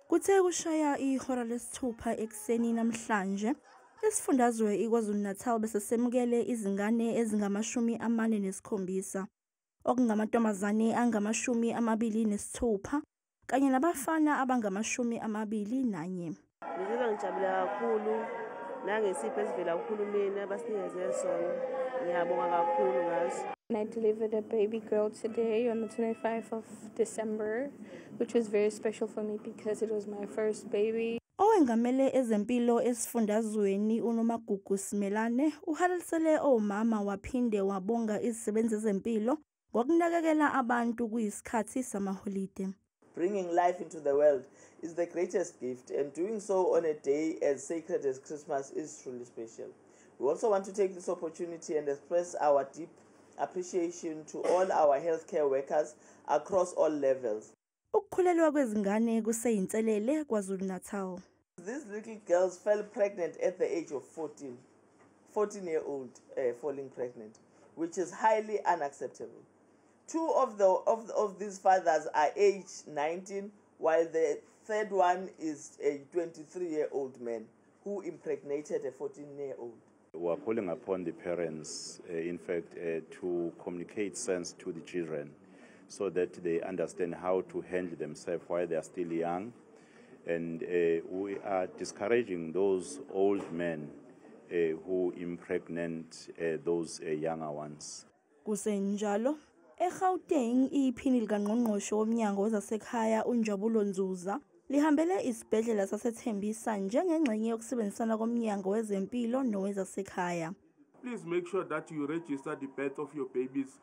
Kuthe kushaya ihora lesithupha ekuseni namhlanje, isifundazwe iKwaZulu-Natal bese semukele izingane ezingama-47, okungamantombazane angama-26 kanye nabafana abangama-21. Ngizizwa ngijabule kakhulu nangesipho esivela kuhulumeni abasinikeze sona. Ngiyabonga kakhulu ngaso. And I delivered a baby girl today on the 25th of December, which was very special for me because it was my first baby. Owengamele ezempilo esifundazweni uNomagugu Simelane uhalalisele omama waphinde wabonga izisebenzi zezempilo ngokunakekela abantu kuyisikhathi samaholide. Bringing life into the world is the greatest gift, and doing so on a day as sacred as Christmas is truly special. We also want to take this opportunity and express our deep appreciation to all our healthcare workers across all levels. Ukukhulelwa kwezingane kuseyinselele KwaZulu-Natal. These little girls fell pregnant at the age of 14, 14-year-old falling pregnant, which is highly unacceptable. Two of these fathers are aged 19, while the third one is a 23-year-old man who impregnated a 14-year-old. We are calling upon the parents, in fact, to communicate sense to the children so that they understand how to handle themselves while they are still young. And we are discouraging those old men who impregnate those younger ones. Kusenjalo, eGauteng iphini likangqongqoshe womnyango wezasekhaya uNjabulo Nzuza lihambele isibhedlela saseThembisa njengengxenye yokusebenzisana komnyango wezempilo nowezasekhaya. Please make sure that you register the birth of your babies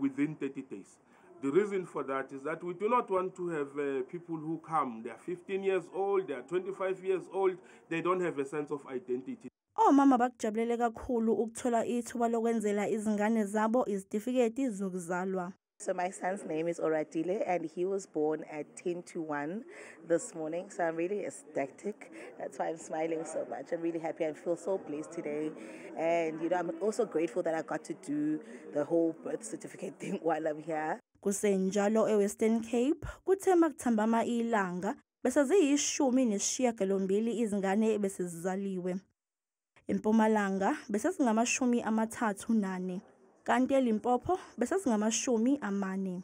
within 30 days. The reason for that is that we do not want to have people who come, they are 15 years old, they are 25 years old, they don't have a sense of identity. Omama bakujabulele kakhulu ukuthola ithuba lokwenzela izingane zabo izitifiketi zokuzalwa. So my son's name is Oratile, and he was born at 10 to 1 this morning. So I'm really ecstatic. That's why I'm smiling so much. I'm really happy and feel so blessed today. And I'm also grateful that I got to do the whole birth certificate thing while I'm here. Kusenjalo eWestern Cape kuthe makuthambama ilanga bese ziyi-18 izingane bese zizaliwe. EMpumalanga bese zingama-34 kanti eLimpopo bese zingama-40.